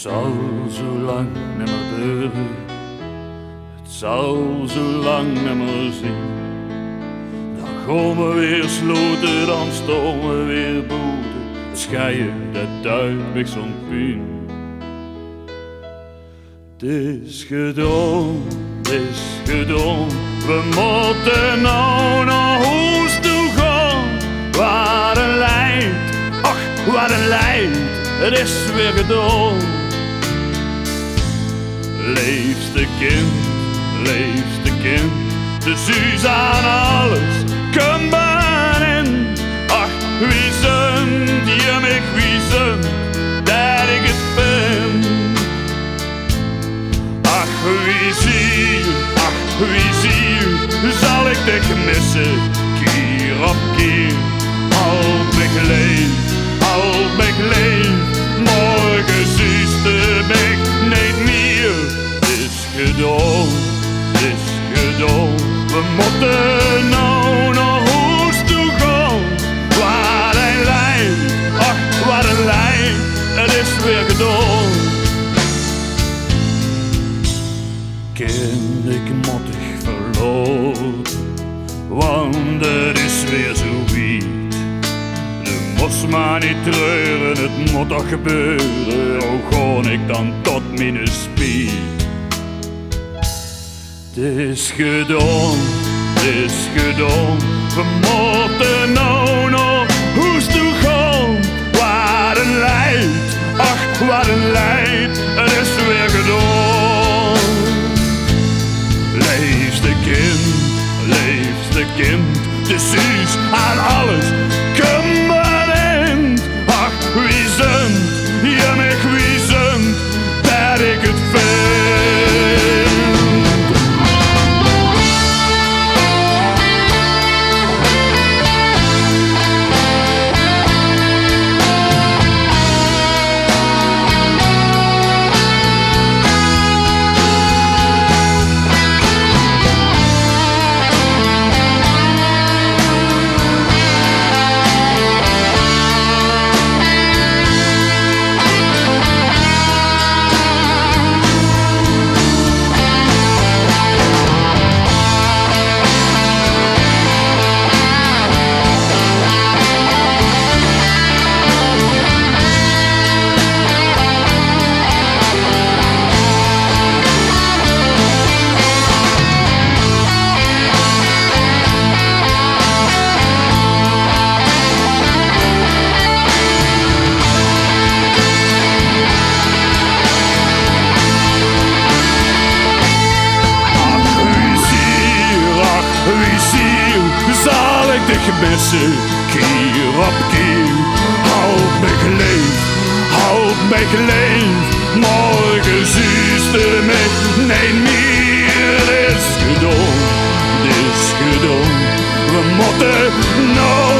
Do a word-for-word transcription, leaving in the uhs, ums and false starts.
't Zal zoe lang nimmer dore, 't zal zoe lang nimmer zien. Dan gaon we weer slote, dan staon we weer boete. 't Scheie, det duit mich zoe'n pien. 't Is gedaon, 't is gedaon. We mótte now nao hoes toe gaon. Waat ein leid, och, waat ein leid. 't Is weer gedaon. Leefste kind, leefste kind, de zuus aan alles, kóm binne-in. Ach, wie zund, jemig, wie zund det ich 't vin. Ach, wie ziel, ach, wie ziel, zal ich dich misse, kier op kier. Hald mich leef, hald mich leef, morge zuuste mich neet mier. 't Is gedaon, 't is gedaon, we mótte now nao hoes toe gaon. Waat ein leid, ach, waat ein leid, 't is weer gedaon. Kind, ich mót dich verlaote, want 't is weer zoe wied. De mós mer neet treure, 't mót toch gebeure, al gaon ich dan tot miene spiet. 't Is gedaon, 't is gedaon, we mótte now nao hoes toe gaon. Waat ein leid, ach, waat ein leid, 't is weer gedaon. Leefste kind, leefste kind, de zuus aan alles, kóm binne-in. Ach, wie zund, jemig, wie zund det ich 't vin. Ach, wie ziel, ach, wie ziel, zal ich dich misse, kier op kier. Hald mich leef, hald mich leef, morge zuuste mich neet mier. 't Is gedaon, 't is gedaon, we mótte now